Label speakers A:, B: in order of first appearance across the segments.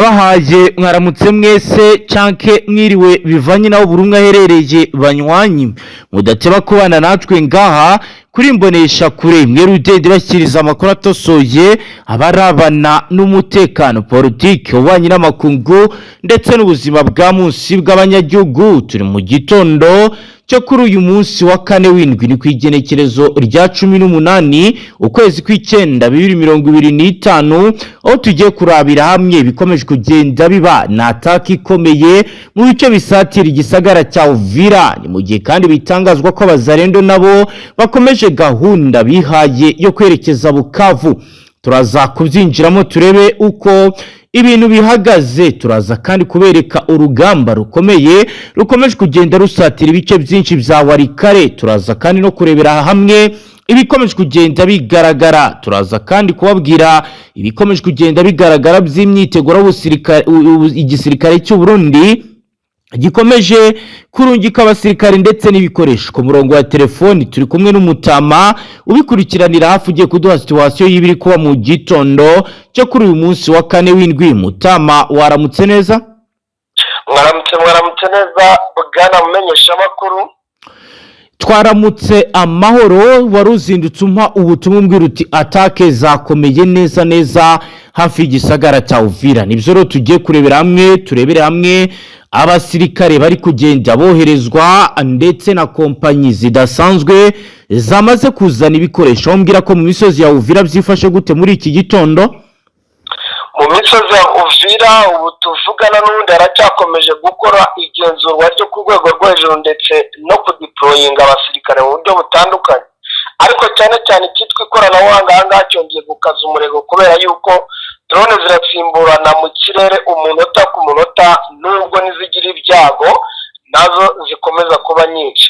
A: Ndabahaye mwaramutse mwese canke mwiriwe, bivanye naho buri umwe aherereye. Banywanyi mudateba kubana natwe ngaha kuri Mbonesha Kure mwe rudende, bashyikiriza amakuru atosoye abarabana n'umutekano, politiki, ububanyi n'amakungu ndetse n'ubuzima bwa munsi bw'abanyagihugu. Turi mu gitondo cyo kuri uyu munsi wa kane w'indwi, ni ku igenekerezo rya 18 ukwezi kw'icyenda 2025, aho tugiye kurabira hamwe ibikomeje kugenda biba ni attaque ikomeye mu bice bisatira igisagara cya Uvira. Ni mu gihe kandi bitangazwa ko Abazarendo nabo bakomeje gahunda bihaye yo kwerekeza Bukavu. Turaza kubyinjiramo, turebe uko ibintu bihagaze. Turaza kandi kubereka urugamba rukomeye rukomeje kugenda rusatira ibice byinshi bya Walikale. Turaza kandi no kurebera hamwe ibikomeje kugenda bigaragara. Turaza kandi kubabwira ibikomeje kugenda bigaragara by'imyiteguro igisirikare cy'u Burundi gikomeje kurungika abasirikare ndetse n'ibikoresho. Ku murongo wa telefoni turi kumwe n'umutama ubikurikiranira hafi, ugiye kuduha situation y'ibiri kuba mu gitondo cyo kuri uyu munsi wa kane w'indwi. Mutama, waramutse neza?
B: Mwaramutse, mwaramutse neza, bwana mumenyeshamakuru.
A: Twaramutse amahoro. Wari uzindutse umpa ubutumwa umbwira uti attaque zakomeye neza neza hafi y'igisagara cya Uvira. Nibyo rero tugiye kurebera hamwe, turebere hamwe abasirikare bari kugenda boherezwa ndetse na kompanyi zidasanzwe zamaze kuzana ibikoresho. Mbwira ko mu misozi ya Uvira byifashe gute muri iki gitondo?
B: Mu misozi ya Uvira ubu tuvugana n'ubundi haracyakomeje gukora igenzurwa ryo ku rwego rwo hejuru ndetse no kudeployinga abasirikare mu buryo butandukanye, ariko cyane cyane icyitwa ikoranabuhanga aha ngaha cyongeye gukaza umurego, kubera yuko drone zirasimburana mu kirere umunota ku munota, nubwo n'izigira ibyago nazo zikomeza kuba nyinshi.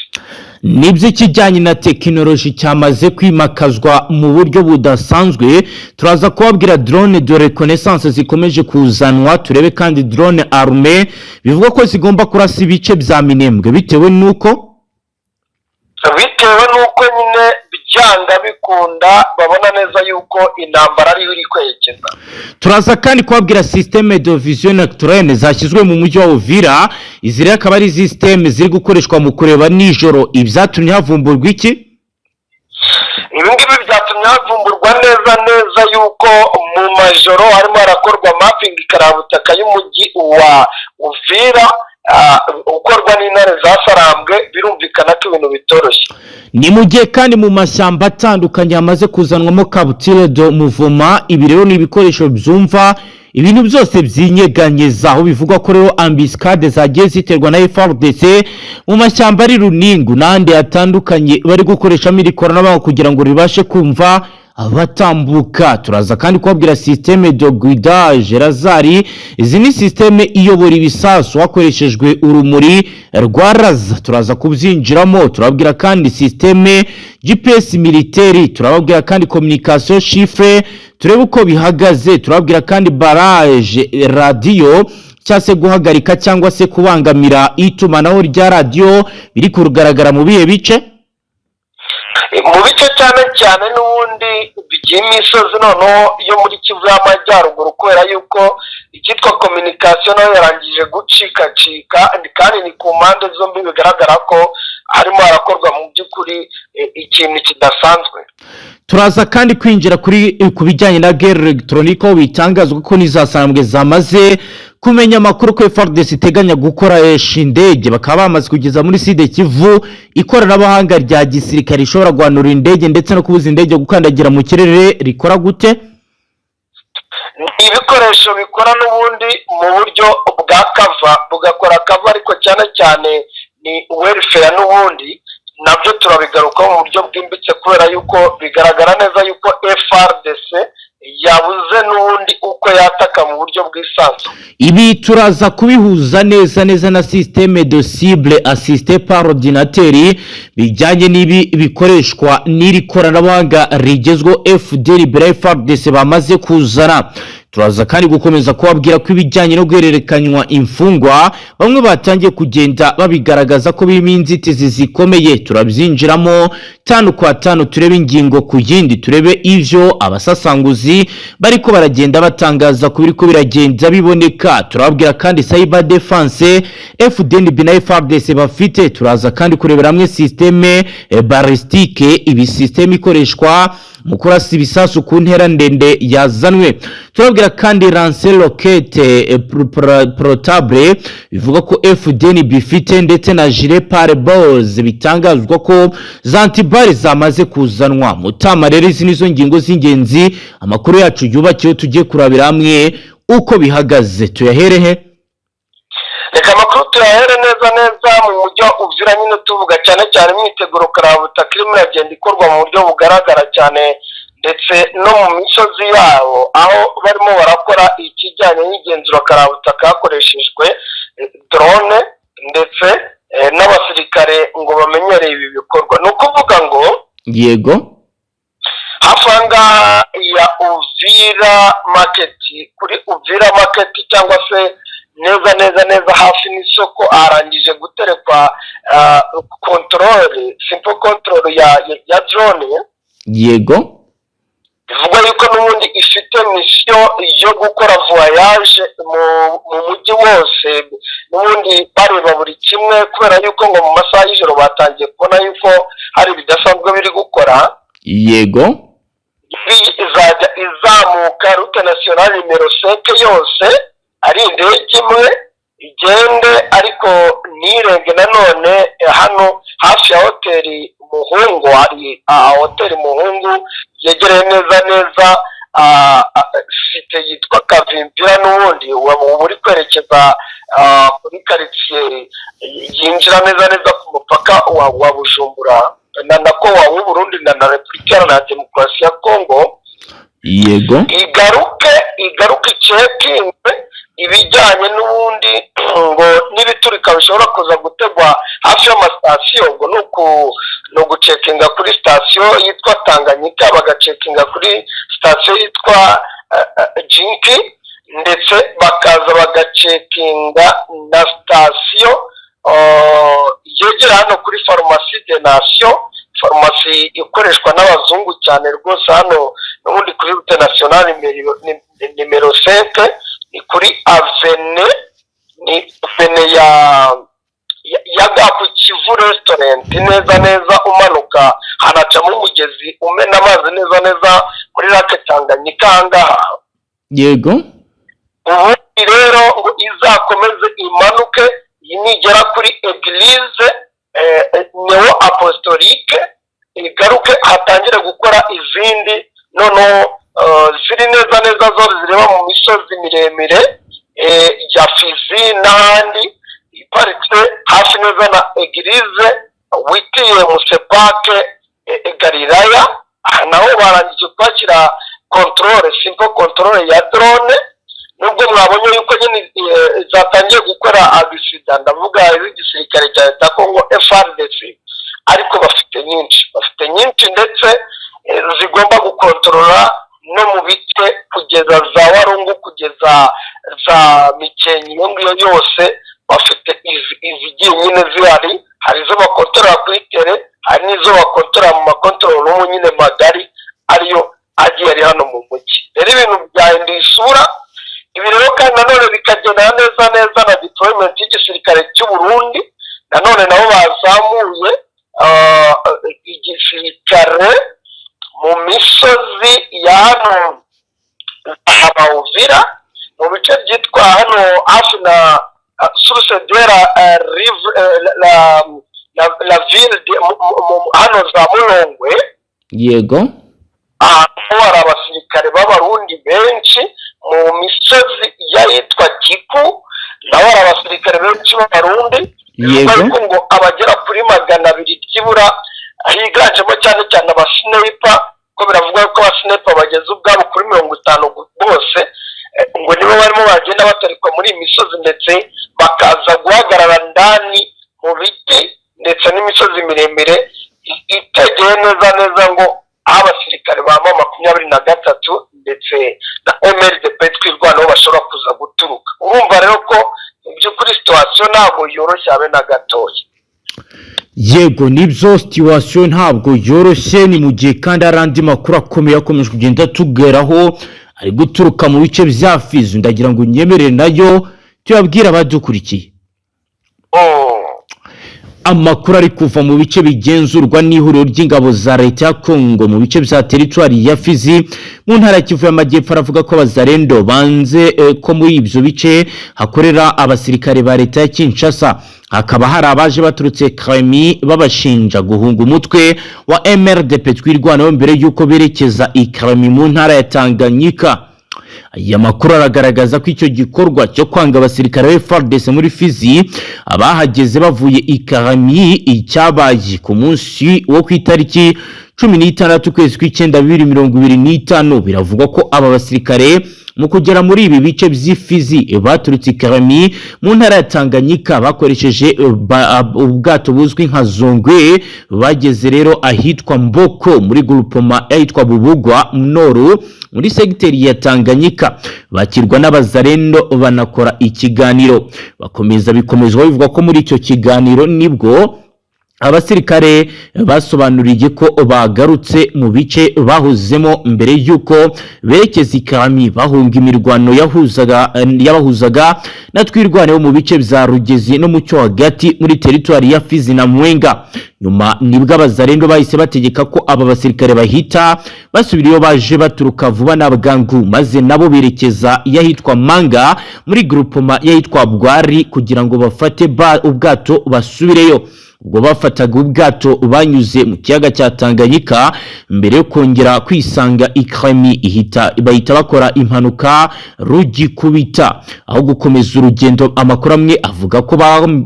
A: Nibyo, ikijyanye na tekinoloji cyamaze kwimakazwa mu buryo budasanzwe. Turaza kubabwira drone de reconnaissance zikomeje kuzanwa, turebe kandi drone armée bivuga ko zigomba kurasa ibice bya Minembwe bitewe n'uko
B: Bitewe n'uko nyine byanga bikunda babona neza yuko intambara ariyo iri kwerekeza.
A: Turaza kandi kubabwira système de vision nocturne zashyizwe mu mujyi wa Uvira. Izi rero akaba ari système ziri gukoreshwa mu kureba nijoro. Ibyatumye havumburwa iki?
B: Ibi ngibi byatumye havumburwa neza neza yuko mu majoro harimo harakorwa mapping ikarabutaka y'umujyi wa Uvira, ukorwa n'intare za Sarambwe. Birumvikana ko ibintu bitoroshye.
A: Ni mu gihe kandi mu mashyamba atandukanye hamaze kuzanwamo capteur de mouvement. Ibi rero ni ibikoresho byumva ibintu byose byinyeganyeza, aho bivugwa ko rero embuscade zagiye ziterwa na FARDC mu mashyamba ari Runingu n'ahandi hatandukanye, bari gukoreshamo iri koranabuhanga kugira ngo ribashe kumva abatambuka. Turaza kandi kubabwira système de guidage laser. Izi ni système iyobora ibisasu hakoreshejwe urumuri rwa laser. Turaza kubyinjiramo. Turababwira kandi système GPS militaire, turababwira kandi communication chiffrée, turebe uko bihagaze. Turababwira kandi barrage radio, cyangwa se guhagarika cyangwa se kubangamira itumanaho rya radiyo, biri kugaragara mu bihe bice?
B: Mu bice cyane cyane n'ubundi by'imisozi noneho yo muri Kivu y'Amajyaruguru, kubera yuko icyitwa communication nayo yarangije gucikacika, kandi ni ku mpande zombi bigaragara ko harimo harakorwa mu by'ukuri ikintu kidasanzwe.
A: Turaza kandi kwinjira ku bijyanye na guerre électronique, aho bitangazwa ko n'izasambwe zamaze kumenya amakuru ko FARDC iteganya gukoresha indege, bakaba bamaze kugeza muri Sud Kivu ikoranabuhanga rya gisirikare rishobora guhanura indege ndetse no kubuza indege gukandagira mu kirere. Rikora gute?
B: Ni ibikoresho bikora n'ubundi mu buryo bwa cover, bugakora cover, ariko cyane cyane ni warfare. N'ubundi nabyo turabigarukaho mu buryo bwimbitse, kubera yuko bigaragara neza yuko FARDC yabuze n'ubundi uko yataka mu buryo bwisanzuye.
A: Ibi turaza kubihuza neza neza na système de cible assistée par ordinateur, bijyanye n'ibi bikoreshwa n'iri koranabuhanga rigezweho FDLB, FARDC bamaze kuzana. Turaza kandi gukomeza kubabwira ko ibijyanye no guhererekanywa imfungwa, bamwe batangiye kugenda babigaragaza ko birimo inzitizi zikomeye. Turabyinjiramo tanu kwa tanu, turebe ingingo ku yindi, turebe ivyo abasasanguzi bariko baragenda batangaza ku biriko biragenda biboneka. Turababwira kandi cyber defense FDNB na FARDC bafite. Turaza kandi kurebera hamwe système balistique, ibi système ikoreshwa mu kurasa ibisasu ku ntera ndende yazanwe. Turabwira kandi lance-roquette portable bivuga ko FDNB ifite, ndetse na gilet pare-balles bitangazwa ko za anti-balles zamaze kuzanwa. Mutama, rero izi nizo ngingo z'ingenzi amakuru yacu yubakiyeho, tugiye kurabira hamwe uko bihagaze. Tuyaherehe?
B: Reka amakuru tuyahere neza neza mu mujyi wa Uvira nyine, tuvuga cyane cyane imyiteguro karabutaka irimo iragenda ikorwa mu buryo bugaragara cyane, ndetse no mu misozi yabo aho barimo barakora ikijyanye n'igenzura karabutaka hakoreshejwe drone ndetse n'abasirikare ngo bamenyereye ibi bikorwa. Ni ukuvuga ngo hafi aha ngaha ya Uvira Market, kuri Uvira Market cyangwa se neza neza neza hafi n'isoko, harangije guterekwa contrôle, simple contrôle ya drone. Bivugwa yuko n'ubundi ifite mission yo gukora voyage mu mujyi wose, n'ubundi bareba buri kimwe, kubera yuko ngo mu masaha y'ijoro batangiye kubona yuko hari ibidasanzwe biri gukora. Izajya izamuka route nationale numéro 5 yose ari indege imwe igende, ariko ntirenge nanone hano hafi ya hoteli Muhungu. Hari hoteli Muhungu yegereye neza neza cité yitwa Kavimpira, n'ubundi uba uri kwerekeza kuri karitsiye yinjira neza neza ku mupaka wa Bujumbura na nako wa w'Uburundi na Repubulika Iharanira Demokarasi ya Kongo. Igaruke icekinge ibijyanye n'ubundi ngo n'ibiturika bishobora kuza gutegwa hafi y'amasitasiyo, ngo ni ugucekinga kuri sitasiyo yitwa Tanganyika, bagacekinga kuri sitasiyo yitwa Jinki, ndetse bakaza bagacekinga na sitasiyo yegera hano kuri Pharmacie de Nation, farumasi ikoreshwa n'abazungu cyane rwose, hano n'ubundi kuri route nationale numéro 5, ni kuri avenue, ni avenue ya Gapu Kivu Restaurant, neza neza umanuka hanacamo umugezi umena amazi neza neza muri lac Tanganyika ahangaha. Ubundi rero ngo izakomeze imanuke, nigera kuri église néo apostolique igaruke, hatangire gukora izindi noneho ziri neza neza zo zireba mu misozi miremire ya Fizi n'ahandi, iparitse hafi neza na église witiye musepake Galilaya. Aha naho barangije kuhashyira contrôle, simple contrôle ya drone, nubwo mwabonye yuko nyine zatangiye gukora accident, ndavuga iz'igisirikare cya leta ya Kongo FARDC, ariko bafite nyinshi, bafite nyinshi ndetse zigomba gukontorora no mu bice kugeza za Warungu, kugeza za Mikenke, iyo ngiyo yose bafite izigiye nyine zihari. Hari izo bakontorora kuri terrain, hari n'izo bakontorora mu ma control room nyine magari ariyo agiye ari hano mu mujyi. Rero ibintu byahinduye isura. Ibi rero kandi nanone bikagendana neza neza na deployment y'igisirikare cy'u Burundi, nanone nabo bazamuye igisirikare mu misozi ya hano Uvira, mu bice byitwa hano hafi na source de la rive, la ville hano za Mulongwe. Ahantu hari abasirikare b'Abarundi benshi mu misozi y'ahitwa Kiku, naho hari abasirikare benshi b'Abarundi. Ariko ngo abagera kuri 200 byibura, higanjemo cyane cyane abasineyipa, ko biravugwa ko abasineyipa bageze ubwabo kuri 50 bose, ngo nibo barimo bagenda batarikwa muri iyi misozi, ndetse bakaza guhagarara ndani mu biti ndetse n'imisozi miremire itegeye neza neza ngo aho abasirikare ba M23 ndetse na MRDP Twirwaneho bashobora kuza guturuka. Urumva rero ko mu by'ukuri situation ntabwo yoroshye habe na gatoya.
A: Yego, nibyo, situation ntabwo yoroshye. Ni mu gihe kandi hari andi makuru akomeye akomeje kugenda tugeraho, ari guturuka mu bice bya Fizi. Ndagira ngo unyemerere nayo tuyabwire abadukurikiye. Amakuru ari kuva mu bice bigenzurwa n'ihuriro ry'ingabo za leta ya Kongo mu bice bya teritwari ya Fizi mu ntara ya Kivu y'Amajyepfo aravuga ko abazarendo banze ko muri ibyo bice hakorera abasirikare ba leta ya Kinshasa, hakaba hari abaje baturutse Kalemie babashinja guhunga umutwe wa MRDP Twirwaneho mbere y'uko berekeza i Kalemie mu ntara ya Tanganyika. Aya makuru aragaragaza ko icyo gikorwa cyo kwanga abasirikare ba FARDC muri Fizi abahageze bavuye i Kalemie icyabaye ku munsi wo ku itariki 16 ukwezi kw'icyenda 2025. Biravugwa ko aba basirikare mu kugera muri ibi bice by'i Fizi baturutse i Kalemie mu ntara ya Tanganyika bakoresheje ubwato buzwi nka Zongwe. Bageze rero ahitwa Mboko muri groupement ahitwa Bubugwa Noru muri segiteri ya Tanganyika, bakirwa n'abazarendo banakora ikiganiro. Bakomeza bikomezwa bivuga ko muri icyo kiganiro nibwo abasirikare basobanuriye ko bagarutse mu bice bahozemo mbere y'uko berekeza i Kalemie bahunga imirwano yahuzaga yabahuzaga na Twirwaneho mu bice bya Rugezi no mu cyo hagati muri teritwari ya Fizi na Mwenga. Nyuma nibwo abazarendo bahise bategeka ko aba basirikare bahita basubira iyo baje baturuka vuba na bwangu, maze nabo berekeza iyahitwa Manga muri groupement y'ahitwa Bwari kugira ngo bafate ubwato basubireyo. Ubwo bafataga ubwato banyuze mu kiyaga cya Tanganyika mbere yo kongera kwisanga i Kalemie, ihita bahita bakora impanuka rugikubita aho gukomeza urugendo. Amakuru amwe avuga ko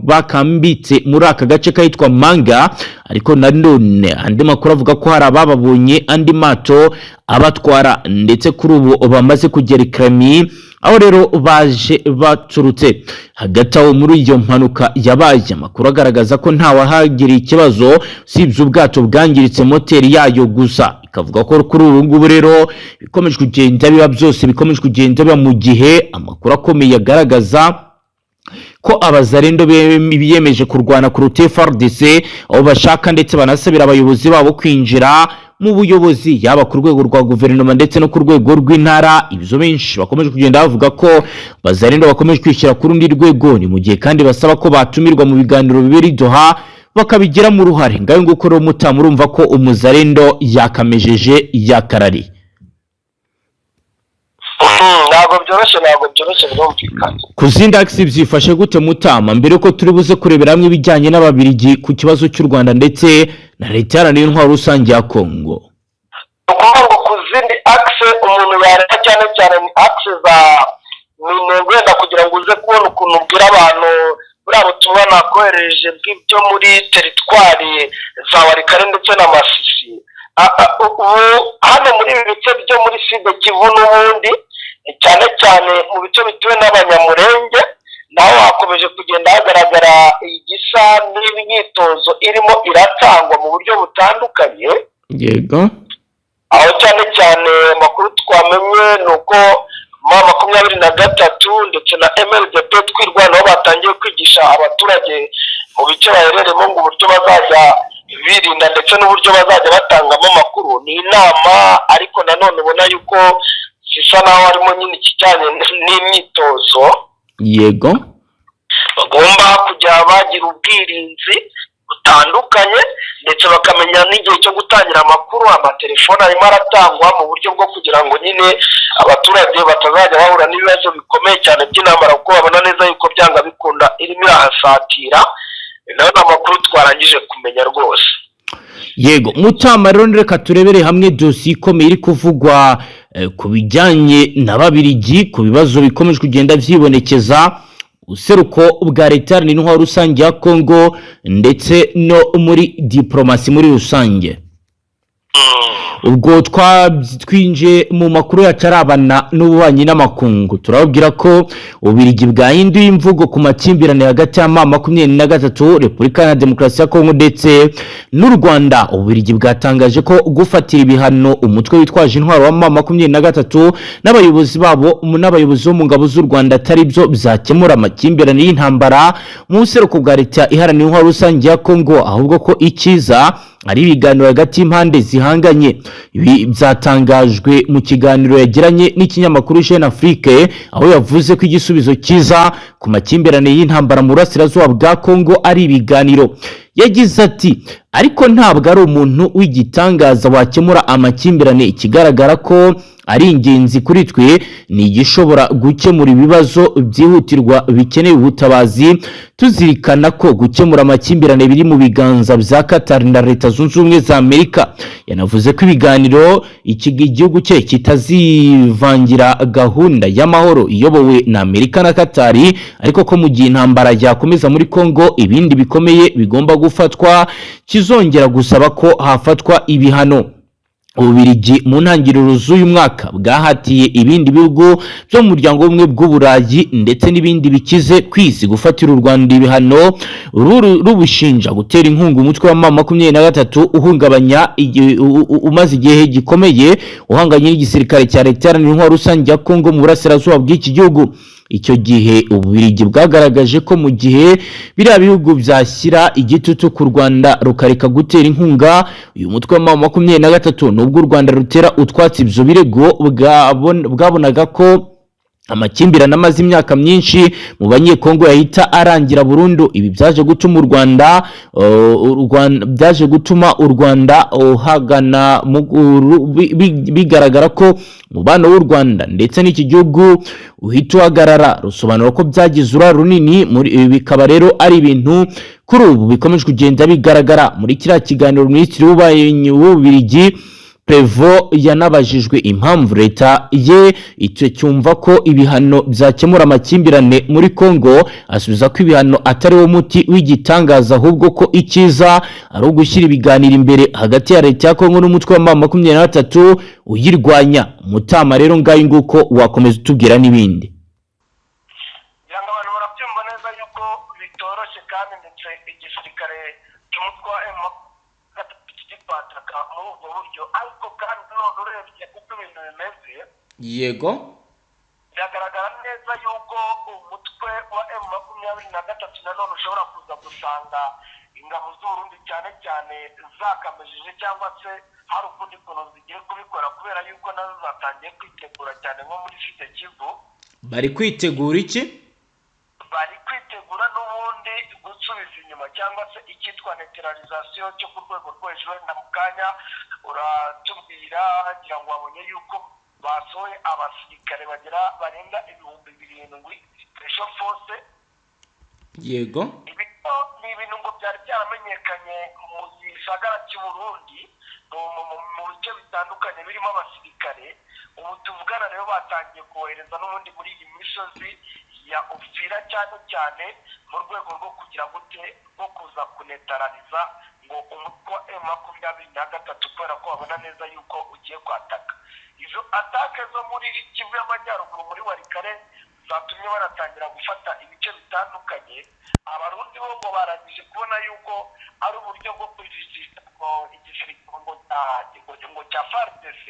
A: bakambitse muri aka gace kahitwa Manga, ariko nanone andi makuru avuga ko hari abababonye andi mato abatwara, ndetse kuri ubu bamaze kugera i Kalemie aho rero baje baturutse. Hagati aho muri iyo mpanuka yabaye, amakuru agaragaza ko ntawahagiriye ikibazo usibye ubwato bwangiritse moteri yayo gusa. Ikavuga ko kuri ubu ngubu rero bikomeje kugenda biba byose, bikomeje kugenda biba mu gihe amakuru akomeye agaragaza ko abazarendo biyemeje kurwana kuruta FARDC aho bashaka, ndetse banasabira abayobozi babo kwinjira mu buyobozi, yaba ku rwego rwa guverinoma ndetse no ku rwego rw'intara. Ibyo benshi bakomeje kugenda bavuga ko bazarendo bakomeje kwishyira ku rundi rwego. Ni mu gihe kandi basaba ko batumirwa mu biganiro bibera i Doha bakabigiramo uruhare. Ngayo nguko rero mutamu, urumva ko umuzarendo yakamejeje yakarariye.
B: Ntabwo byoroshye, ntabwo byoroshye, birumvikana.
A: Ku zindi axes byifashe gute mutama, mbere ko turi buze kurebera hamwe ibijyanye n'Ababirigi ku kibazo cy'u Rwanda ndetse na leta iharanira intwaro rusange ya Kongo?
B: Ni ukuvuga ngo ku zindi axes umuntu yareba cyane cyane ni axes za Minembwe, wenda kugira ngo uze kubona ukuntu ubwira abantu buriya butumwa nakohereje bw'ibyo muri teritwari za Walikale ndetse na Masisi. Ubu hano muri ibi bice byo muri Sud Kivu n'ubundi cyane cyane mu bice bituwe n'Abanyamurenge, naho hakomeje kugenda hagaragara igisa n'imyitozo irimo iratangwa mu buryo butandukanye. Aho cyane cyane amakuru twamenye ni uko M23 ndetse na MRDP Twirwaneho batangiye kwigisha abaturage mu bice baherereyemo ngo uburyo bazajya birinda ndetse n'uburyo bazajya batangamo amakuru. Ni inama ariko nanone ubona yuko zisa naho harimo nyine ikijyanye n'imyitozo. Bagomba kujya bagira ubwirinzi butandukanye ndetse bakamenya n'igihe cyo gutangira amakuru. Amatelefone arimo aratangwa mu buryo bwo kugira ngo nyine abaturage batazajya bahura n'ibibazo bikomeye cyane by'intambara, kuko babona neza yuko byanga bikunda irimo irahasatira. Nayo ni amakuru twarangije kumenya rwose.
A: Yego mutama, rero reka turebere hamwe dosiye ikomeye iri kuvugwa ku bijyanye na Babirigi, ku bibazo bikomeje kugenda byibonekeza useruko bwa leta iharanira intwaro rusange ya Kongo ndetse no muri diporomasi muri rusange. Ubwo twinjiye mu makuru yacu arabana n'ububanyi n'amakungu, turababwira ko Ububirigi bwahinduye imvugo ku makimbirane hagati ya M23, Repubulika ya Demokarasi ya Kongo ndetse n'u Rwanda. Ububirigi bwatangaje ko gufatira ibihano umutwe witwaje intwaro wa M23 n'abayobozi babo n'abayobozi bo mu ngabo z'u Rwanda atari byo byakemura amakimbirane y'intambara mu buseruko bwa Leta Iharanira Intwaro Rusange ya Kongo, ahubwo ko icyiza ari ibiganiro hagati y'impande zihanganye. Ibi byatangajwe mu kiganiro yagiranye n'ikinyamakuru Jeune Afrique, aho yavuze ko igisubizo cyiza ku makimbirane y'intambara mu burasirazuba bwa Kongo ari ibiganiro. Yagize ati: "Ariko ntabwo ari umuntu w'igitangaza wakemura amakimbirane. Ikigaragara ko ari ingenzi kuri twe ni igishobora gukemura ibibazo byihutirwa bikeneye ubutabazi, tuzirikana ko gukemura amakimbirane biri mu biganza bya Qatar na Leta Zunze Ubumwe za Amerika." Yanavuze ko ibiganiro iki igihugu cye kitazivangira gahunda y'amahoro iyobowe na Amerika na Qatar, ariko ko mu gihe intambara yakomeza muri Congo ibindi bikomeye bigomba gufatwa, kizongera gusaba ko hafatwa ibihano. Ububirigi mu ntangiriro z'uyu mwaka bwahatiye ibindi bihugu byo mu Muryango w'Ubumwe bw'Uburayi ndetse n'ibindi bikize ku isi gufatira u Rwanda ibihano, rubushinja gutera inkunga umutwe wa M23 uhungabanya umaze igihe gikomeye uhanganye n'igisirikare cya Leta Iharanira Intwaro Rusange ya Kongo mu burasirazuba bw'iki gihugu. Icyo gihe Ububirigi bwagaragaje ko mu gihe biriya bihugu byashyira igitutu ku Rwanda rukareka gutera inkunga uyu mutwe wa M23, nubwo u Rwanda rutera utwatsi ibyo birego, bwabonaga ko amakimbirane amaze imyaka myinshi mu Banyekongo yahita arangira burundu. Ibi byaje gutuma u Rwanda byaje gutuma u Rwanda uhagana bigaragara ko umubano w'u Rwanda ndetse n'iki gihugu uhita uhagarara. Rusobanura ko byagize uruhare runini muri ibi, bikaba rero ari ibintu kuri ubu bikomeje kugenda bigaragara. Muri kiriya kiganiro, Minisitiri w'Ububanyi w'Ububiligi Prevo yanabajijwe impamvu leta ye icyo cyumva ko ibihano byakemura amakimbirane muri Congo, asubiza ko ibihano atari wo muti w'igitangaza, ahubwo ko icyiza ari ugushyira ibiganiro imbere hagati ya leta ya Congo n'umutwe wa M23 uyirwanya. Mutama, rero ngayo nguko, wakomeza utubwira n'ibindi.
B: Kugira ngo abantu barabyumva neza yuko bitoroshye, kandi ndetse igisirikare cy'umutwe wa M23 kigipataka muri ubwo buryo. Ariko kandi none urebye uko ibintu bimeze, biragaragara neza yuko umutwe wa M23 nanone ushobora kuza gusanga ingabo z'Uburundi cyane cyane zakamejeje, cyangwa se hari ukundi kuntu zigiye kubikora, kubera yuko nazo zatangiye kwitegura cyane nko muri Sud Kivu.
A: Bari kwitegura iki?
B: Bari kwitegura n'ubundi gusubiza inyuma, cyangwa se icyitwa neutralisation cyo ku rwego rwo hejuru. Wenda mu kanya uratubwira. Ngira ngo wabonye yuko basohoye abasirikare bagera barenga 7000 special force. Ibi ni ibintu ngo byari byaramenyekanye mu gisagara cy'u Burundi, mu bice bitandukanye birimo abasirikare. Ubu tuvugana rero batangiye kohereza n'ubundi muri iyi misozi ya Uvira cyane cyane, mu rwego rwo kugira gute, rwo kuza kunetarariza ngo umutwe wa M23, kubera ko babona neza yuko ugiye kwataka. Izo attaque zo muri Kivu y'Amajyaruguru, muri Walikale, zatumye baratangira gufata ibice bitandukanye. Abarundi bo ngo barangije kubona yuko ari uburyo bwo kujijisha ngo igisirikare ngo cya FARDC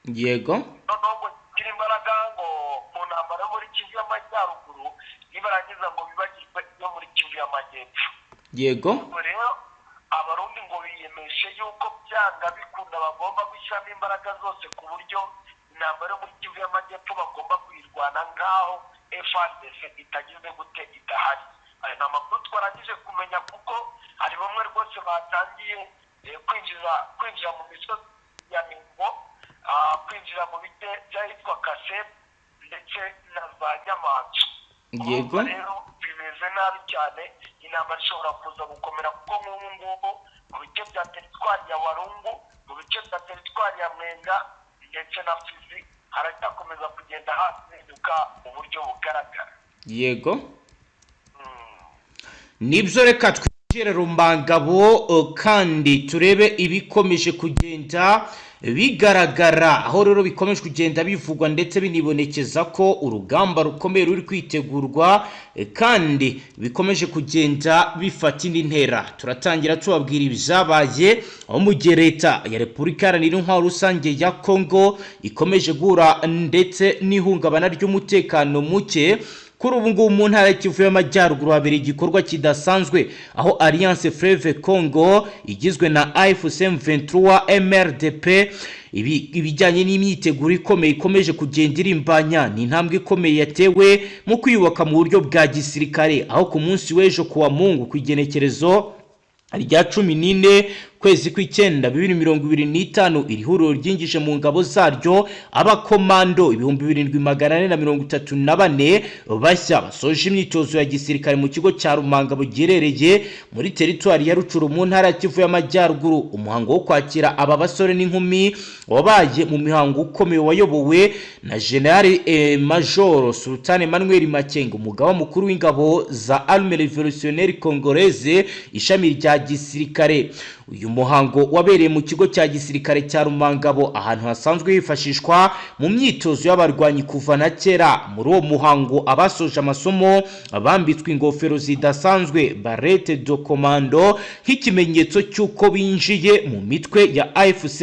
B: noneho ngo kigire imbaraga ngo mu ntambara yo muri Kivu y'Amajyaruguru, nibarangiza ngo bibagirwe iyo muri Kivu y'Amajyepfo. Ubwo rero Abarundi ngo biyemeje yuko byanga bikunda bagomba gushyiramo imbaraga zose, ku buryo intambara yo muri Kivu y'Amajyepfo bagomba kuyirwana nk'aho FARDC itagize gute, idahari. Ayo ni amakuru twarangije kumenya, kuko hari bamwe rwose batangiye kwinjira mu misozi ya Mingo, kwinjira mu bice by'ahitwa Kasebe ndetse na za Nyamanzu. Urumva rero bimeze nabi cyane, intambara ishobora kuza gukomera, kuko nk'ubu ngubu mu bice bya teritwari ya Walungu, mu bice bya teritwari ya Mwenga ndetse na Fizi haracyakomeza kugenda hahinduka mu buryo bugaragara.
A: Yego, nibyo, reka twinjire. Twinjire Rumangabo kandi turebe ibikomeje kugenda bigaragara, aho rero bikomeje kugenda bivugwa ndetse binibonekeza ko urugamba rukomeye ruri kwitegurwa kandi bikomeje kugenda bifata indi ntera. Turatangira tubabwira ibyabaye aho mu gihe Leta ya Repubulika Iharanira Intwaro Rusange ya Kongo ikomeje guhura ndetse n'ihungabana ry'umutekano muke. Kuri ubu ngubu mu ntara y'Kivu y'Amajyaruguru habereye igikorwa kidasanzwe, aho Alliance Fleuve Congo igizwe na AFC M23, MRDP, ibijyanye n'imyiteguro ikomeye ikomeje kugenda irimbanya. Ni intambwe ikomeye yatewe mu kwiyubaka mu buryo bwa gisirikare, aho ku munsi w'ejo kuwa Mungu, ku igenekerezo rya 14 kwezi kw'icyenda 2025, iri huriro ryinjije mu ngabo zaryo abakomando 7434 bashya basoje imyitozo ya gisirikare mu kigo cya Rumangabo giherereye muri teritwari ya Rutshuru mu ntara ya Kivu y'Amajyaruguru. Umuhango wo kwakira aba basore n'inkumi wabaye mu mihango ukomeye wayobowe na General Major Sultan Emmanuel Makenga, umugaba mukuru w'ingabo za Armée Révolutionnaire Congolaise, ishami rya gisirikare. Uyu muhango wabereye mu kigo cya gisirikare cya Rumangabo, ahantu hasanzwe hifashishwa mu myitozo y'abarwanyi kuva na kera. Muri uwo muhango, abasoje amasomo bambitswe ingofero zidasanzwe, barrettes de commando, nk'ikimenyetso cy'uko binjiye mu mitwe ya AFC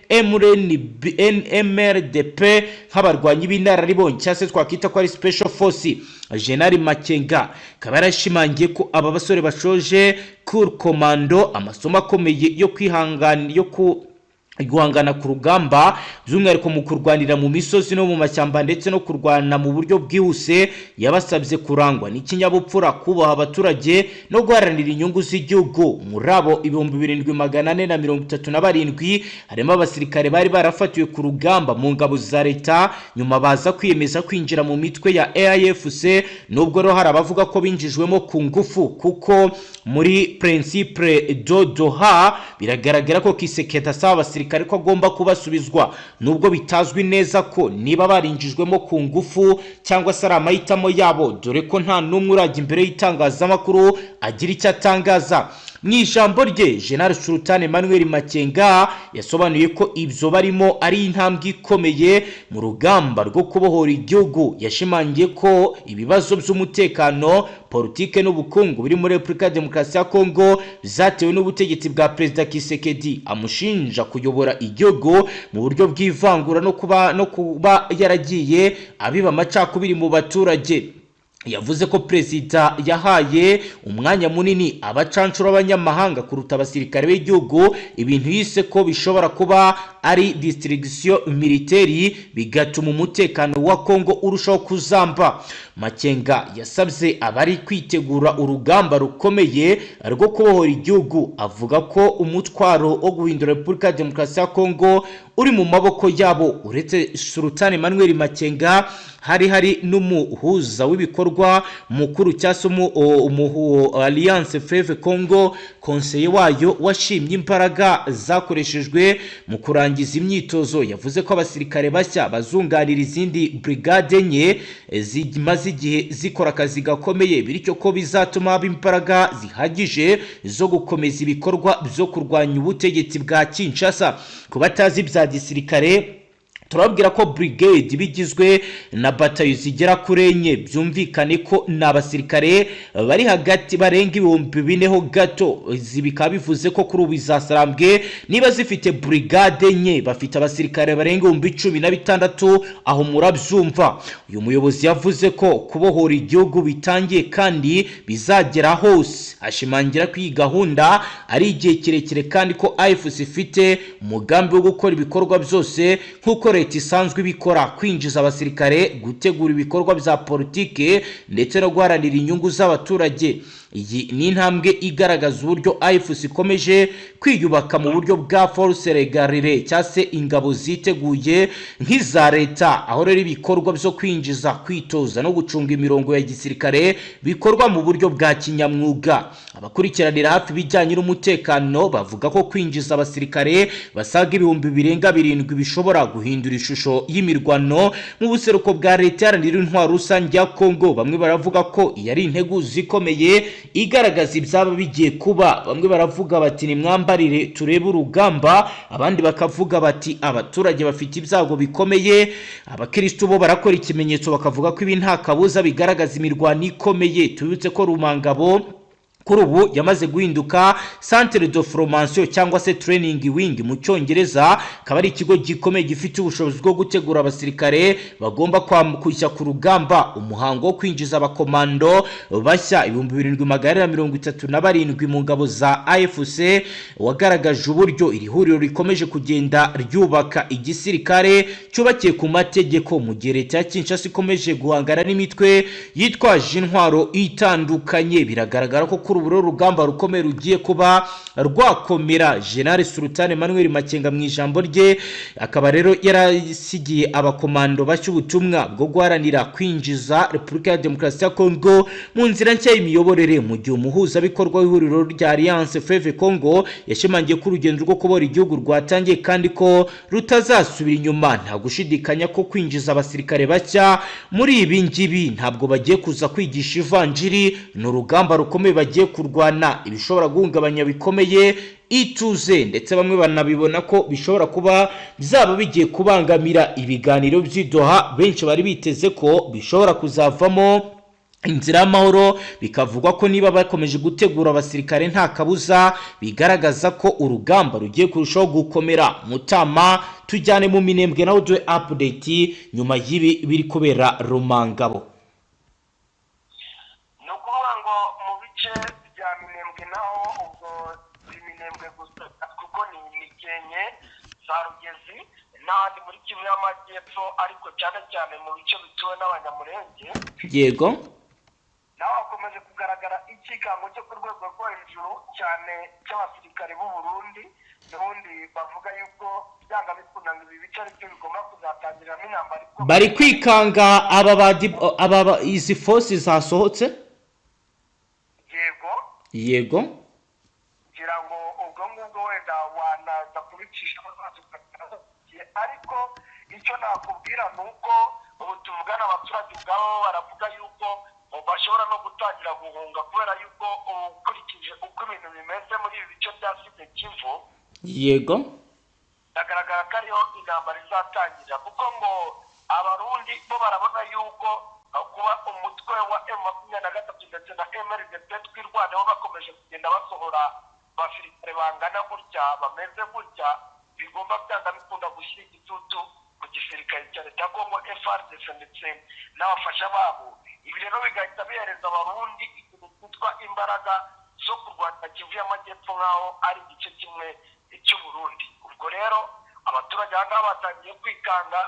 A: MRNB, MRDP nk'abarwanyi b'inararibonye, cyangwa se twakita ko ari special force. General Makenga akaba yarashimangiye ko aba basore bashoje cours commando amasomo akomeye yo kwihangana, yo ku guhangana ku rugamba, by'umwihariko mu kurwanira mu misozi no mu mashyamba ndetse no kurwana mu buryo bwihuse. Yabasabye kurangwa n'ikinyabupfura, kubaha abaturage no guharanira inyungu z'igihugu. Muri abo 7437 harimo abasirikare bari barafatiwe ku rugamba mu ngabo za leta, nyuma baza kwiyemeza kwinjira mu mitwe ya AFC, nubwo rero hari abavuga ko binjijwemo ku ngufu, kuko muri principe de Doha biragaragara ko Tshisekedi asaba abasirikare ko agomba kubasubizwa, nubwo bitazwi neza ko niba barinjijwemo ku ngufu cyangwa se ari amahitamo yabo, dore ko nta n'umwe urajya imbere y'itangazamakuru agira icyo atangaza. Mu ijambo rye, General Sultan Emmanuel Makenga yasobanuye ko ibyo barimo ari intambwe ikomeye mu rugamba rwo kubohora igihugu. Yashimangiye ko ibibazo by'umutekano, politike n'ubukungu biri muri Repubulika ya Demokarasi ya Kongo byatewe n'ubutegetsi bwa Perezida Tshisekedi, amushinja kuyobora igihugu mu buryo bw'ivangura no kuba yaragiye abiba amacakubiri mu baturage. Yavuze ko perezida yahaye umwanya munini abacancuro b'abanyamahanga kuruta abasirikare b'igihugu, ibintu yise ko bishobora kuba ari destruction militaire, bigatuma umutekano wa Kongo urushaho kuzamba. Makenga yasabye abari kwitegura urugamba rukomeye rwo kubohora igihugu, avuga ko umutwaro wo guhindura Repubulika ya Demokarasi ya Kongo uri mu maboko yabo. Uretse Sultan Emmanuel Makenga, hari n'umuhuza w'ibikorwa mukuru cyangwa se Alliance Fleuve Congo, konseye wayo, washimye imbaraga zakoreshejwe mu kurangiza imyitozo. Yavuze ko abasirikare bashya bazunganira izindi brigade enye zimaze igihe zikora akazi gakomeye, bityo ko bizatuma haba imbaraga zihagije zo gukomeza ibikorwa byo kurwanya ubutegetsi bwa Kinshasa. Ku batazi ibya gisirikare, turababwira ko brigade bigizwe na batayo zigera kuri enye. Byumvikane ko ni abasirikare bari hagati barenga 4000 ho gato. Izi bikaba bivuze ko kuri ubu izasarambwe niba zifite brigade enye, bafite abasirikare barenga 16,000, aho murabyumva. Uyu muyobozi yavuze ko kubohora igihugu bitangiye kandi bizagera hose, ashimangira ko iyi gahunda ari igihe kirekire kandi ko AFC ifite umugambi wo gukora ibikorwa byose nk'uko leta isanzwe ibikora: kwinjiza abasirikare, gutegura ibikorwa bya politike ndetse no guharanira inyungu z'abaturage. Iyi ni intambwe igaragaza uburyo AFC ikomeje kwiyubaka mu buryo bwa force régulière, cyangwa se ingabo ziteguye nk'iza leta, aho rero ibikorwa byo kwinjiza, kwitoza no gucunga imirongo ya gisirikare bikorwa mu buryo bwa kinyamwuga. Abakurikiranira hafi ibijyanye n'umutekano bavuga ko kwinjiza abasirikare basaga 7,000 bishobora guhindura ishusho y'imirwano mu buseruko bwa Leta Iharanira Intwaro Rusange ya Kongo. Bamwe baravuga ko iyi ari integuza ikomeye igaragaza ibyaba bigiye kuba. Bamwe baravuga bati: "Nimwambarire turebe urugamba." Abandi bakavuga bati: "Abaturage bafite ibyago bikomeye." Abakirisitu bo barakora ikimenyetso, bakavuga ko ibi nta kabuza bigaragaza imirwano ikomeye. Tubibutse ko Rumangabo kuri ubu yamaze guhinduka centre de formation cyangwa se training wing mu Cyongereza, akaba ari ikigo gikomeye gifite ubushobozi bwo gutegura abasirikare bagomba kujya ku rugamba. Umuhango wo kwinjiza abakomando bashya 7437 mu ngabo za AFC wagaragaje uburyo iri huriro rikomeje kugenda ryubaka igisirikare cyubakiye ku mategeko, mu gihe leta ya Kinshasa ikomeje guhangana n'imitwe yitwaje intwaro itandukanye. Biragaragara ko kuri ubu rero urugamba rukomeye rugiye kuba rwakomera. General Sultan Emmanuel Makenga mu ijambo rye akaba rero yarasigiye abakomando bashya ubutumwa bwo guharanira kwinjiza Repubulika ya Demokarasi ya Kongo mu nzira nshya y'imiyoborere, mu gihe umuhuzabikorwa w'ihuriro rya Alliance Fleuve Congo yashimangiye ko urugendo rwo kubohora igihugu rwatangiye kandi ko rutazasubira inyuma. Nta gushidikanya ko kwinjiza abasirikare bashya muri ibi ngibi, ntabwo bagiye kuza kwigisha ivanjiri, ni urugamba rukomeye bagiye kurwana, ibishobora guhungabanya bikomeye ituze, ndetse bamwe banabibona ko bishobora kuba byaba bigiye kubangamira ibiganiro by'i Doha benshi bari biteze ko bishobora kuzavamo inzira y'amahoro. Bikavugwa ko niba bakomeje gutegura abasirikare, nta kabuza bigaragaza ko urugamba rugiye kurushaho gukomera. Mutama, tujyane mu Minembwe nawe duhe update nyuma y'ibi biri kubera Rumangabo.
B: Ni ukuvuga ngo mu bice bya Minembwe naho, ubwo si Minembwe gusa kuko ni Mikenke, za Rugezi n'ahandi muri Kivu y'Amajyepfo, ariko cyane cyane mu bice bituwe n'Abanyamurenge, naho hakomeje kugaragara icyikango cyo ku rwego rwo hejuru cyane cy'abasirikare b'u Burundi, n'ubundi bavuga yuko byanga bikunda ngo ibi bice aribyo bigomba kuzatangiriramo intambara ikomeye.
A: Bari kwikanga aba izi force zasohotse.
B: Yego. Ngira ngo ubwo ngubwo wenda wanaza kubicisha amaso, ariko icyo nakubwira ni uko ubu tuvugana abaturage ubwabo baravuga yuko bashobora no gutangira guhunga, kubera yuko ukurikije uko ibintu bimeze muri ibi bice bya Sud Kivu, biragaragara ko ariho intambara izatangira, kuko ngo Abarundi bo barabona yuko kuba umutwe wa M23 ndetse na MRDP Twirwaneho bakomeje kugenda basohora abasirikare bangana gutya, bameze gutya, bigomba byanga bikunda gushyira igitutu ku gisirikare cya leta ya Kongo FARDC ndetse n'abafasha babo. Ibi rero bigahita bihereza Abarundi ikintu cyitwa imbaraga zo kurwanya Kivu y'Amajyepfo nk'aho ari igice kimwe cy'Uburundi. Ubwo rero abaturage aha ngaha batangiye kwikanga,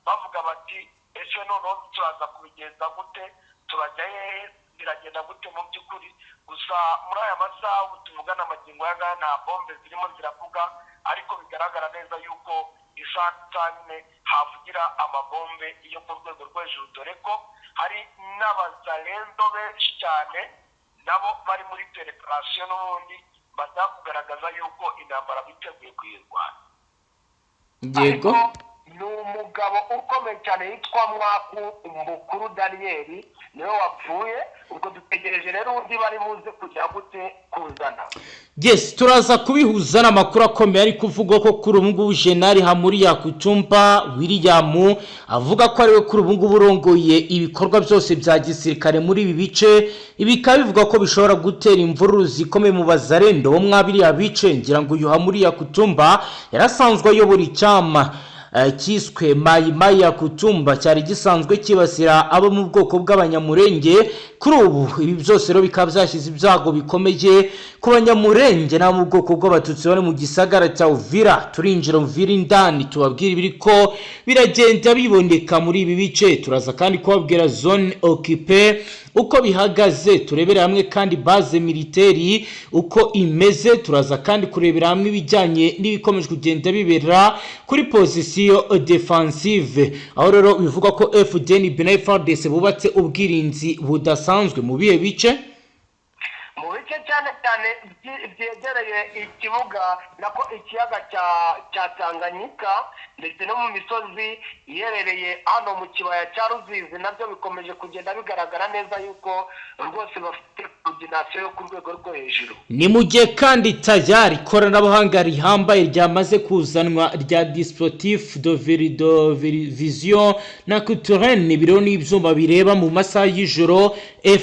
B: bavuga bati: "Ese noneho turaza kubigenza gute? Turajya hehe? Biragenda gute mu by'ukuri?" Gusa muri aya masaha ubu tuvugana, amagingo aya ngaya, nta bombe zirimo ziravuga, ariko bigaragara neza yuko isaha nyine havugira amabombe yo ku rwego rwo hejuru, dore ko hari n'Abazalendo benshi cyane nabo bari muri préparation, n'ubundi bashaka kugaragaza yuko intambara biteguye kuyirwana. Ariko ni umugabo ukomeye cyane yitwa Mwaku Mbukuru Daniyeli niwe wapfuye. Ubwo dutegereje rero undi bari buze kujya gute kuzana.
A: Yes, turaza kubihuza n'amakuru akomeye ari kuvugwa ko kuri ubu ngubu General Hamuri Yakutumba William avuga ko ariwe kuri ubu ngubu urongoye ibikorwa byose bya gisirikare muri ibi bice. Ibi bikaba bivuga ko bishobora gutera imvururu zikomeye mu Bazarendo bo mwa biriya bice. Ngira ngo uyu Hamuri Yakutumba yarasanzwe ayobora icyama cyiswe Mayi Mayi ya Kutumba, cyari gisanzwe cyibasira abo mu bwoko bw'Abanyamurenge. Kuri ubu ibi byose rero bikaba byashyize ibyago bikomeye ku Banyamurenge n'abo mu bwoko bw'Abatutsi bari mu gisagara cya Uvira. Turinjira Uvira indani, tubabwira ibiri ko biragenda biboneka muri ibi bice. Turaza kandi kubabwira zone occupée uko bihagaze, turebere hamwe kandi base militaire uko imeze. Turaza kandi kurebera hamwe ibijyanye n'ibikomeje kugenda bibera kuri position défensive, aho rero bivugwa ko FDNB na FARDC bubatse ubwirinzi budasanzwe mu bihe bice.
B: Mu bice. cyane cyane byegereye ikibuga, nako ikiyaga cya Tanganyika, ndetse no mu misozi iherereye hano mu kibaya cya Ruzizi, nabyo bikomeje kugenda bigaragara neza yuko rwose bafite coordination yo ku rwego rwo hejuru.
A: Ni mu gihe kandi tayari ikoranabuhanga rihambaye ryamaze kuzanwa rya dispositif de vision nocturne, biriho n'ibyuma bireba mu masaha y'ijoro.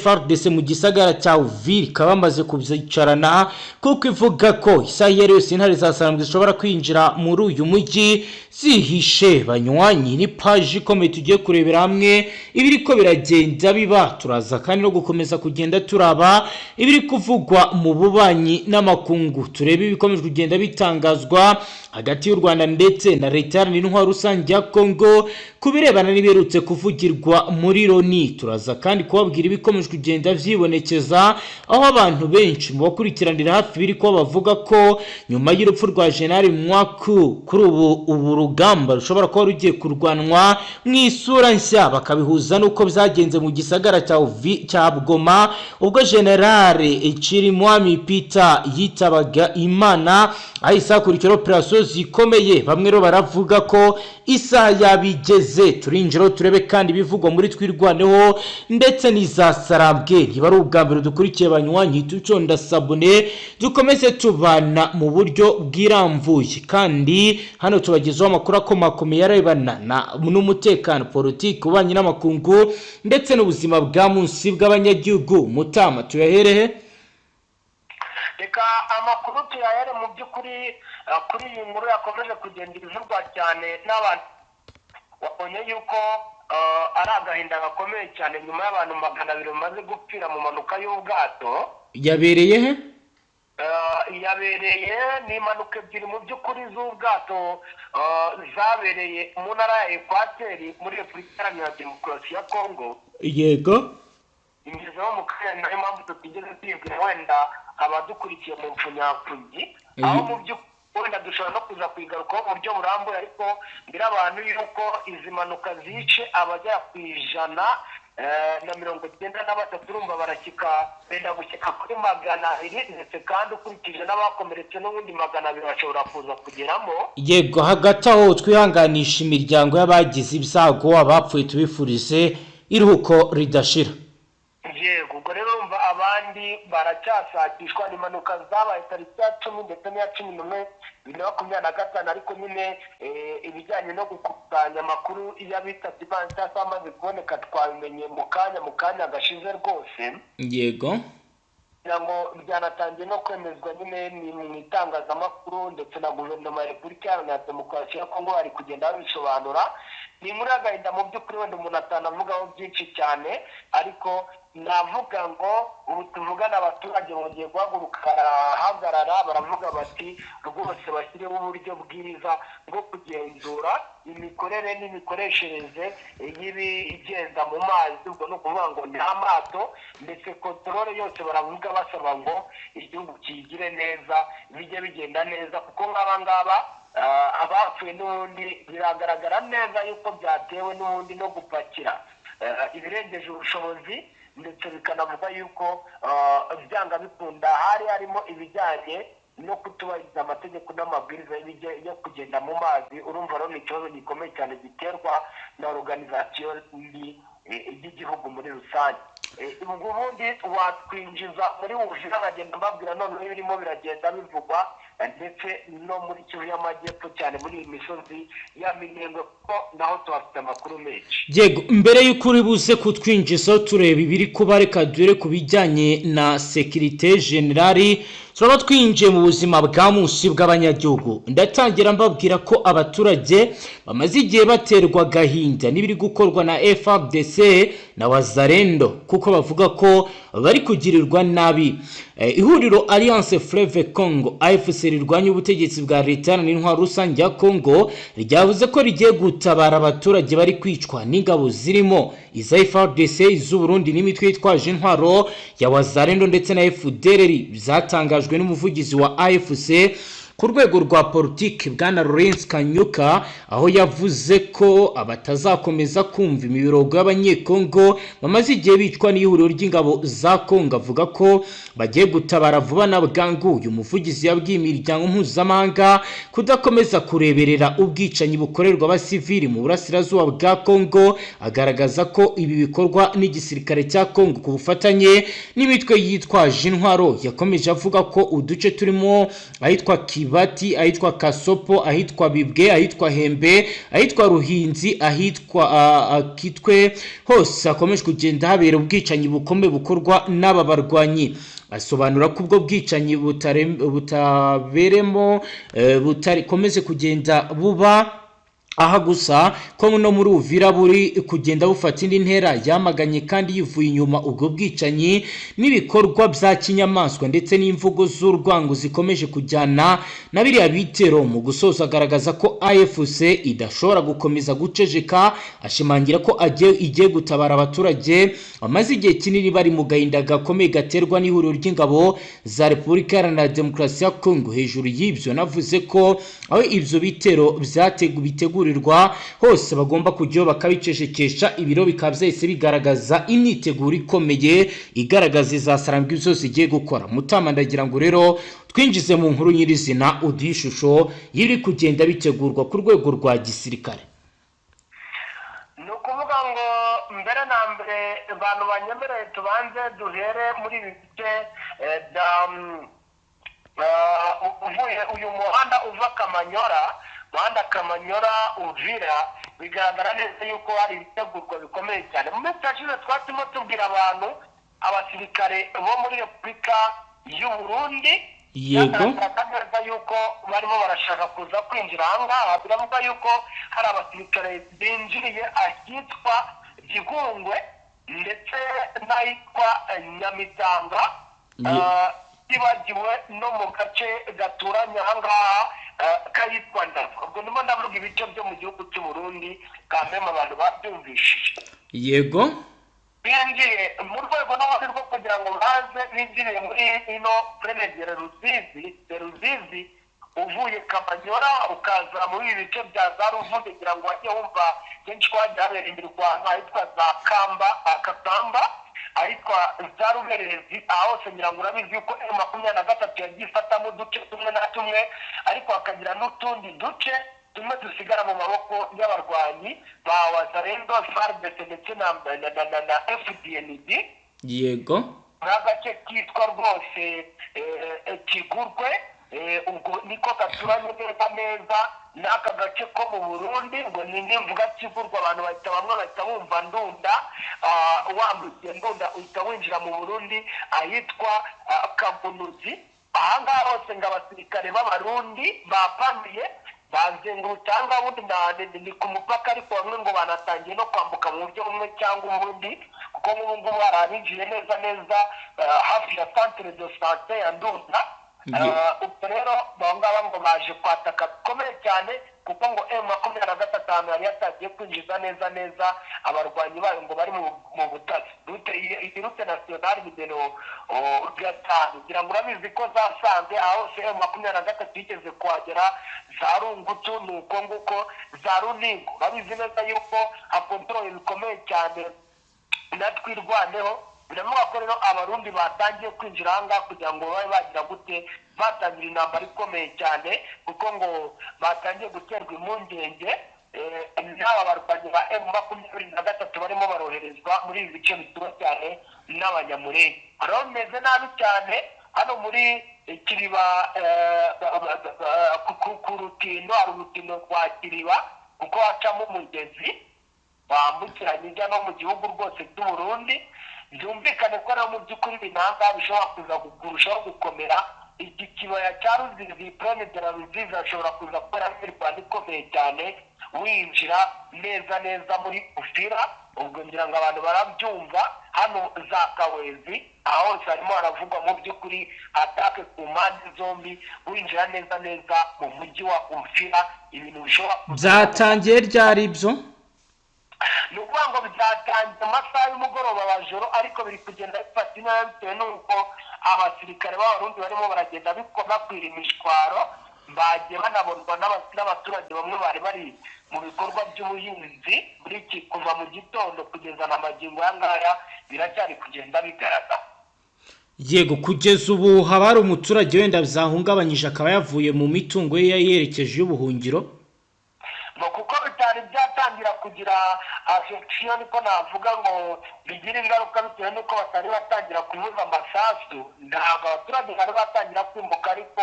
A: FARDC mu gisagara cya Uvira ikaba bamaze kubyicarana, kuko ivuga ko isaha iyo ari yose intare za Sarambwe zishobora kwinjira muri uyu mujyi zihishe. Banywanyi, ni paji ikomeye tugiye kurebera hamwe ibiri ko biragenda biba. Turaza kandi no gukomeza kugenda turaba ibiri kuvugwa mu bubanyi n'amakungu, turebe ibikomeje kugenda bitangazwa hagati y'u Rwanda ndetse na Leta Iharanira Intwaro Rusange ya Kongo ku birebana n'ibiherutse kuvugirwa muri Loni. Turaza kandi kubabwira ibikomeje kugenda vyibonekeza, aho abantu benshi mu bakurikiranira hafi biri ko bavuga ko nyuma y'urupfu rwa General Mwaku, kuri ubu rugamba rushobora kuba rugiye kurwanwa mu isura nshya, bakabihuza n'uko byagenze mu gisagara cya Goma ubwo General Chirimwami Peter yitabaga Imana, ahise hakurikira operasiyo zikomeye. Bamwe rero baravuga ko isaha yabigeze. Turinjira turebe kandi ibivugwa muri Twirwaneho ndetse n'iza Sarambwe. Niba ari ubwa mbere dukurikiye, banywanyi, tuconda s'abonner, dukomeze tubana mu buryo bwirambuye. Kandi hano tubagezaho amakuru akomakomeye arebana n'umutekano, politiki, ububanyi n'amakungu ndetse n'ubuzima bwa munsi bw'abanyagihugu. Mutama, tuyaherehe?
B: Reka amakuru tuyahere mu by'ukuri kuri iyi nkuru yakomeje kugenda ivugwa cyane n'abantu. Wabonye yuko ari agahinda gakomeye cyane nyuma y'abantu 200 bamaze gupfira mu mpanuka y'ubwato.
A: Yabereye he?
B: Yabereye, ni impanuka ebyiri mu by'ukuri z'ubwato zabereye mu ntara ya Ekwateri muri Repubulika Iharanira Demokarasi ya Kongo. Ingezeho mu kanya, nayo mpamvu tutigeze tuyibwira wenda abadukurikiye mu mpfunyapfunyi, aho mu by'ukuri wenda dushobora no kuza kuyigarukaho mu buryo burambuye, ariko mbere abantu yuko izi mpanuka zice abagera ku 193, urumva barashyika, benda gushyika kuri 200, ndetse kandi ukurikije n'abakomeretse n'ubundi 200 bashobora kuza kugeramo.
A: Yego, hagati aho twihanganisha imiryango y'abagize ibyago, abapfuye tubifurize iruhuko ridashira.
B: Yego, ubwo rero urumva abandi baracyashakishwa. Ni impanuka zabaye tariki ya 10 ndetse n'iya 11 2025, ariko nyine ibijyanye no gukusanya amakuru y'abitabye Imana cyangwa se amaze kuboneka twabimenye mu kanya gashize rwose. Kugira ngo byanatangiye no kwemezwa nyine ni mu itangazamakuru, ndetse na Guverinoma ya Repubulika Iharanira Demokarasi ya Kongo bari kugenda babisobanura. Ni inkuru y'agahinda mu by'ukuri, wenda umuntu atanavugaho byinshi cyane, ariko navuga ngo ubu tuvugana abaturage bongeye guhaguruka, barahagarara, baravuga bati rwose bashyireho uburyo bwiza bwo kugenzura imikorere n'imikoreshereze y'ibigenda mu mazi. Ubwo ni ukuvuga ngo ni amato, ndetse contrôle yose baravuga, basaba ngo igihugu kiyigire neza, bijye bigenda neza, kuko nk'aba ngaba abapfuye n'ubundi biragaragara neza yuko byatewe n'ubundi no gupakira ibirengeje ubushobozi, ndetse bikanavuga yuko byanga bikunda hari harimo ibijyanye no kutubahiriza amategeko n'amabwiriza yo kugenda mu mazi. Urumva rero ni ikibazo gikomeye cyane giterwa na organisation mbi y'igihugu muri rusange. Ubwo ubundi watwinjiza muri Uvira, nkagenda mbabwira noneho ibirimo biragenda bivugwa, ndetse no muri Kivu y'Amajyepfo, cyane muri iyi misozi ya Minembwe, kuko naho tuhafite amakuru menshi.
A: Yego, mbere y'uko uri buze kutwinjiza tureba ibiri kuba, reka dure ku bijyanye na sécurité générale. Turaba twinjiye mu buzima bwa munsi bw'abanyagihugu. Ndatangira mbabwira ko abaturage bamaze igihe baterwa agahinda n'ibiri gukorwa na FARDC na Wazalendo, kuko bavuga ko bari kugirirwa nabi. Ihuriro Alliance Fleuve Congo, AFC, rirwanya ubutegetsi bwa Leta Iharanira Intwaro Rusange ya Congo, ryavuze ko rigiye gutabara abaturage bari kwicwa n'ingabo zirimo iza FARDC, iz'Uburundi n'imitwe yitwaje intwaro ya Wazalendo ndetse na FDLR. Byatangajwe n'umuvugizi wa AFC. ku rwego rwa politiki, bwana Lawrence Kanyuka, aho yavuze ko abatazakomeza kumva imiborogo y'Abanyekongo bamaze igihe bicwa n'ihuriro ry'ingabo za Kongo. Avuga ko bagiye gutabara vuba na bwangu. Uyu muvugizi yabwiye imiryango mpuzamahanga kudakomeza kureberera ubwicanyi bukorerwa abasivili mu burasirazuba bwa Kongo, agaragaza ko ibi bikorwa n'igisirikare cya Kongo ku bufatanye n'imitwe yitwaje intwaro. Yakomeje avuga ko uduce turimo ahitwa Kibati, ahitwa Kasopo, ahitwa Bibwe, ahitwa Hembe, ahitwa Ruhinzi, ahitwa Kitwe, hose hakomeje kugenda habera ubwicanyi bukomeye bukorwa n'aba barwanyi. Asobanura ko ubwo bwicanyi butaberemo butakomeze kugenda buba aha gusa, ko no muri Uvira buri kugenda bufata indi ntera. Yamaganye kandi yivuye inyuma ubwo bwicanyi n'ibikorwa bya kinyamaswa ndetse n'imvugo z'urwango zikomeje kujyana na biriya bitero. Mu gusoza, agaragaza ko AFC idashobora gukomeza guceceka, ashimangira ko igiye gutabara abaturage bamaze igihe kinini bari mu gahinda gakomeye gaterwa n'ihuriro ry'ingabo za Repubulika Iharanira Demokarasi ya Kongo. Hejuru y'ibyo, navuze ko aho ibyo bitero bitegurirwa hose bagomba kujyaho bakabicecekesha. Ibiro bikaba byahise bigaragaza imyiteguro ikomeye igaragaza izasarambwa ibyo zigiye gukora. Mutama, ndagira ngo rero twinjize mu nkuru nyirizina, uduhe ishusho y'iri kugenda bitegurwa ku rwego rwa gisirikare.
B: Ni ukuvuga ngo mbere na mbere, abantu banyemereye tubanze duhere muri ibi bice bya uvuye uyu muhanda uva Kamanyora, muhanda Kamanyora Uvira. Bigaragara neza yuko hari ibitegurwa bikomeye cyane. Mu minsi yashize twaturimo tubwira abantu abasirikare bo muri Repubulika y'u Burundi. Byagaragaraga neza yuko barimo barashaka kuza kwinjira aha ngaha. Biravuga yuko hari abasirikare binjiriye ahitwa Gihungwe ndetse n'ahitwa Nyamitanga, tibagiwe no mu gace gaturanye aha ngaha kayitwa Ndava. Ubwo ndimo ndavuga ibice byo mu gihugu cy'u Burundi, kambemo abantu babyumvishije. Binjiye mu rwego n'ubundi rwo kugira ngo baze binjiriye muri ino plaine de Ruzizi, de Ruzizi, uvuye Kamanyora ukaza muri ibi bice bya za Ruvuge. Kugira ngo wajye wumva kenshi ko hajya habera imirwano ahitwa za Kamba, Kakamba, ahitwa za Ruberezi. Aha hose ngira ngo urabizi yuko M23 yagiye ifatamo uduce tumwe na tumwe, ariko hakagira n'utundi duce tumwe dusigara mu maboko y'abarwanyi ba Wazalendo, FARDC ndetse na FDNB. N'agace kitwa rwose Kigurwe, ubwo niko gaturanye neza neza n'aka gace ko mu Burundi. Ngo ni nimvuga Kigurwe, abantu bahita, bamwe bahita bumva Ndunda. Wambutse Ndunda uhita winjira mu Burundi ahitwa Kagunuzi. Ahangaha hose ngo abasirikare b'Abarundi bapamiye bazengurutse ahangaha. Ubundi ni ku mupaka, ariko bamwe ngo banatangiye no kwambuka mu buryo bumwe cyangwa ubundi, kuko nk'ubu ngubu hari abinjiye neza neza hafi ya centre de santé ya Ndunda. Ubwo rero abo ngaba ngo baje kwataka bikomeye cyane, kuko ngo M23 ahantu yari yatangiye kwinjiza neza neza abarwanyi bayo ngo bari mu butasi. Route iyi, route nationale nimero 5, ngira ngo urabizi ko zasanze aho hose M23 yigeze kuhagera, za Rungutu, ni uko nguko, za Runingo. Urabizi neza yuko hakontoroye bikomeye cyane na Twirwaneho. Biravuga ko rero Abarundi batangiye kwinjira aha ngaha kugira ngo babe bagira gute, batangira intambara ikomeye cyane, kuko ngo batangiye guterwa impungenge n'aba barwanyi ba M23 barimo baroherezwa muri ibi bice bituwe cyane n'Abanyamurenge. Rero bimeze nabi cyane hano muri Kiriba, ku rutindo. Hari urutindo rwa Kiriba, kuko hacamo umugezi wambukiranya ujya no mu gihugu rwose cy'u Burundi. Byumvikane ko rero mu by'ukuri ibinanga bishobora kuza kurushaho gukomera. Iki kibaya cya Ruzizi, plaine de la Ruzizi, hashobora kuza kubera imirwano ikomeye cyane, winjira neza neza muri Uvira. Ubwo ngira ngo abantu barabyumva. Hano za Kawezi, aho hose harimo haravugwa mu by'ukuri attaque ku mpande zombi, winjira neza neza mu mujyi wa Uvira, ibintu bishobora
A: Byatangiye ryari ibyo?
B: Ni ukuvuga ngo byatangiye mu masaha y'umugoroba wa joro, ariko biri kugenda bifata intera bitewe n'uko abasirikare b'Abarundi barimo baragenda bakwira imishwaro. Bagiye banabonwa n'abaturage bamwe bari bari mu bikorwa by'ubuhinzi muri iki kuva mu gitondo kugeza na magingo aya ngaya, biracyari kugenda bigaragara.
A: Yego, kugeza ubu haba hari umuturage wenda byahungabanyije, akaba yavuye mu mitungo ye yerekeje y'ubuhungiro?
B: Ngo kuko bitari byatangira kugira affection, niko navuga, ngo bigire ingaruka bitewe n'uko batari batangira kuvuza amasasu, ntabwo abaturage bari batangira kwimuka. Ariko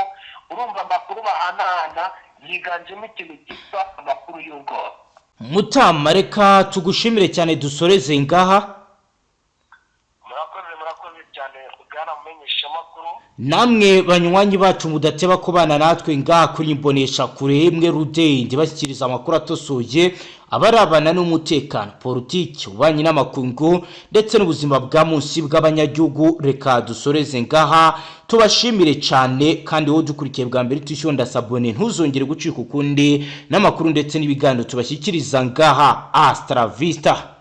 B: urumva amakuru bahanahana yiganjemo ikintu cyitwa amakuru y'ubwoba.
A: Mutama, reka tugushimire cyane, dusoreze ngaha.
B: Murakoze, murakoze cyane, bwana mumenyeshamakuru.
A: Namwe banywanyi bacu mudateba kubana natwe ngaha kuri Imbonesha Kure imwe rudende, bashyikiriza amakuru atosoye abarabana n'umutekano, politiki, ububanyi n'amakungu ndetse n'ubuzima bwa munsi bw'abanyagihugu, reka dusoreze ngaha, tubashimire cyane. Kandi wowe udukurikiye bwa mbere, tushyonda s'abonner, ntuzongere gucika ukundi n'amakuru ndetse n'ibiganiro tubashyikiriza ngaha. Hasta la vista.